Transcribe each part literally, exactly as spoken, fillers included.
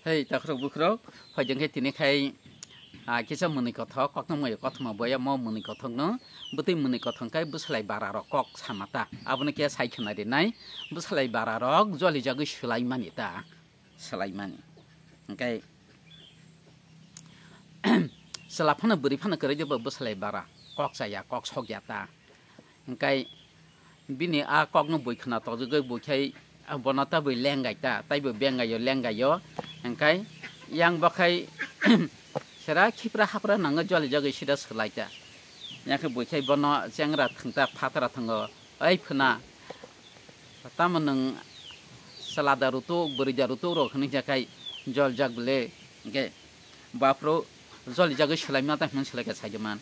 Hei, takhurok bukhurok, phaijeng khe tini khai, ah, kisa mwnwi kothok, kokno maya kothoma boya mo mwnwi kothokno, bwtwi mwnwi kothok khai bwsalai bara rok kok sama ta. Abono khe sai khna rinai, bwsalai bara rok joli jagwi swlai mani ta, swlai mani. Hwnkhe, chwla phano bwrwi phano kwrwi jeba bwsalai bara, kok chaya, kok sokya ta. Hwnkhe bini a kokno bui khna tojogwi bui khai bono tabui lengai ta, taibo bengaio, lengaio. Hwnkhe yang bo khai sera khipra hapra nango joli jagwi sida swlai ta. Yang khe bui khai bono chengra thwng ta, phatra thwngo, "Oi phwna, tamo nwng chwla da rutuk, bwrwi da rutuk rok?" hwnwi khe khai jol jak bwle. Hwnkhe baphuru joli jagwi swlai ma ta hwnwi swlai kha sai man.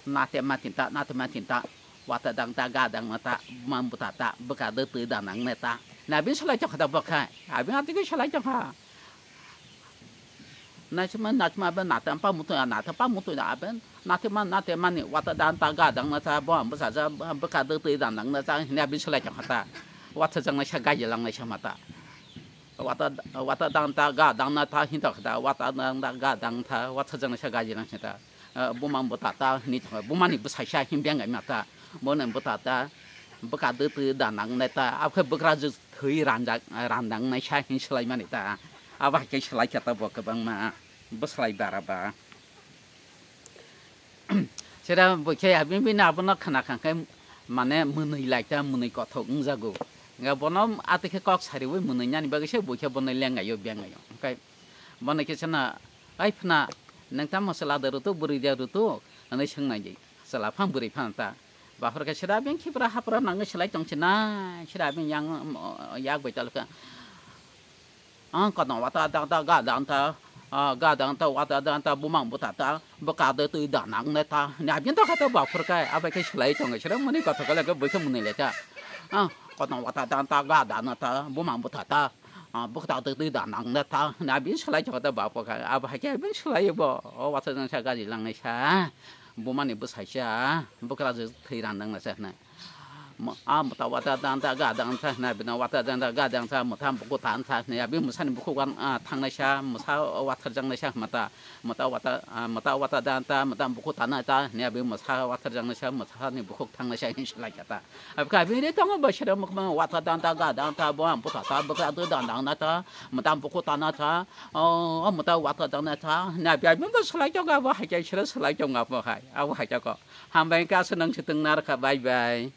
Nate matin ta, nate matin ta, wata dang ta, ga dang na ta, buma buta ta, bwka de twi da nang ne ta. Na bin swlai chokha da bokha, abin ati ke swlai chokha. Na chuma, na chuma ben nate pa mutu ya, nate pa mutu ya ben, nate man, nate mani, wata dang ta, ga dang na ta, buma busa ja, bwka de twi da nang na ta, na bin swlai chokha ta. Wata jang na sa, ga je lang na sa ma ta. Wata, wata dang ta, ga dang na ta, hin ta kha ta, wata dang ta, ga dang ta, wata jang na sa, ga je lang sa ta. Ah, buma buta ta hwnwi thangkha, bumani bwsaisa him beng ma ta, boni buta ta, bwka de twi da nang nai ta, abkhe bwkra je thwi ranjak, randang naisa hin swlai mani ta, abo hai khe swlai kha ta bo kwbangma bwsalai bara ba. Sera bo khe abini bini abono khna kha khe mane mwnwi lai ta, mwnwi kothok wng jago. Nga bono ati khe kok sariwi mwnwi nani bagwi se bo khe bono lengayo bengayo. Hwnkhe bono khe sana, "Ai phwna, nwng tamo chwla da rutuk, bwrwi da rutuk?" hwnwi swng nai di. Chwla phang bwrwi phano ta. Baphar khe sira bini khipra hapra nangwi swlai tong sinai, sira bini yang, yak bai tal kha. "Ang kono wata dang ta, ga dang ta, ah, ga dang ta, wata dang ta, bumang buta ta, bwka de twi da nang ne ta." Hwnwi abini ta kha ta baphar khe, abai khe swlai tongo, sira mwnwi kothok le khe bui khe mwnwi le ta. "Ah, kono wata dang ta, ga dang ta, bumang buta ta." Ah, bwkha ta twi da nang na ta, na bin swlai chok ta ba pokha, abo hai khe bin swlai bo, o wata jang sa gari lang nai sa, bumani bwsai sa, bwkra je thwi randang na sa hwnwi. Mo-, a mota wata dang ta ga dang sa hwnwi, bino wata dang ta ga dang sa, mota buku tan sa hwnwi, abi mwsani buku gan, ah, thang nai sa, mwsa o wathar jang nai sa hwnwi ta, mota wata, ah, mota wata dang ta, mota buku tan nai ta hwnwi, abi mwsa wathar jang nai sa, mwsani buku thang nai sa hwnwi swlai kha ta. Abkha bini tongo bwswrwng mukmung wata danta ga danta bo ang bwkha ta bwkha dwi dang dang na ta mwtam buku ta na ta o mwta wata dang na ta na bia bini bo swlai tongo abo hai khe swrwng swlai tongo abo hai abo hai khe ko hambai khe aswk nang swtwng narwkha bye bye.